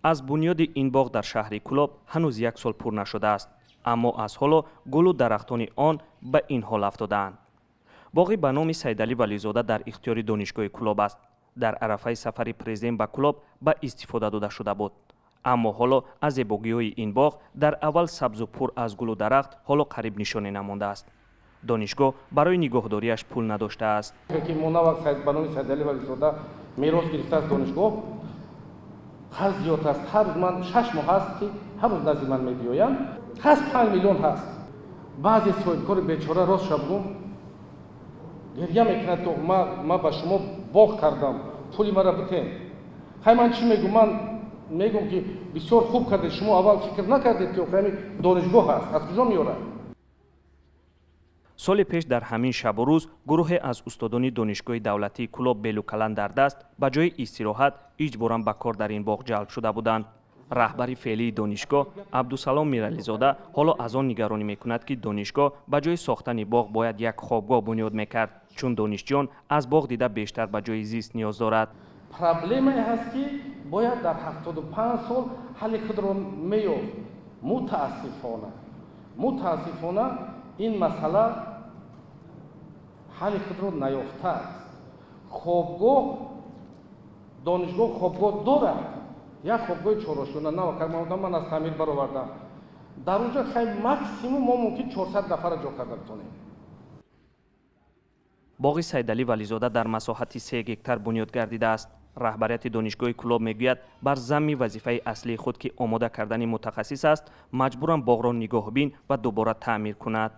Аз бунёди ин боғ дар шаҳри Кӯлоб ҳанӯз як сол пур нашудааст, аммо аз ҳоло гулу дарахтони он ба ин ҳол афтодаанд. Боғи ба номи Сайдалӣ Вализода дар ихтиёри донишгоҳи Кӯлоб аст. Дар арафаи сафари президент ба Кӯлоб ба истифода дода шуда буд. Аммо ҳоло аз зебогиҳои ин боғ, дар аввал сабзу пур аз гулу дарахт, ҳоло қариб нишоне намондааст. Донишгоҳ барои нигоҳдориаш пул надоштааст. Ки мо навак ба номи Сайдалӣ Вализода мерос гирифта аз донишгоҳ, қарз зиёд аст. Ҳар рӯз ман 6 моҳ аст, ки ҳар рӯз назди ман мебиёянд. Ҳаст, 5 миллион ҳаст. Баъзе соҳибкори бечора, рост шабгум, гирья мекунад, ки ма ба шумо боғ кардам, пули мара битен. Хай, ман чӣ мегӯм? Ман мегӯм, ки бисёр хуб кардед, шумо аввал фикр накардед, ки охирами донишгоҳ аст, аз куҷо меорад? Соли пеш дар ҳамин шабу рӯз гурӯҳе аз устодони донишгоҳи давлатии Кӯлоб белу калан дар даст ба ҷои истироҳат иҷборан ба кор дар ин боғ ҷалб шуда буданд. Раҳбари феълии донишгоҳ Абдусалом Мирализода ҳоло аз он нигаронӣ мекунад, ки донишгоҳ ба ҷои сохтани боғ бояд як хобгоҳ бунёд мекард, чун донишҷӯён аз боғ дида бештар ба ҷои зист ниёз дорад. Проблемае ҳаст, ки бояд дар 75 сол ҳалли худро меёфт. Мутаассифона, мутаассифона, ин масъала ҳалли худро наёфтааст. Хобгоҳ, донишгоҳ хобгоҳ дорад, як хобгоҳи чорошона навакар ман аз таъмир баровардам. Дар онҷо хай максимум мо мумкин 400 нафара ҷо карда битонем. Боғи Сайдалӣ Вализода дар масоҳати 3 гектар бунёд гардидааст. Раҳбарияти донишгоҳи Кӯлоб мегӯяд, бар замми вазифаи аслии худ, ки омода кардани мутахассис аст, маҷбурам боғро нигоҳбин ва дубора таъмир кунад.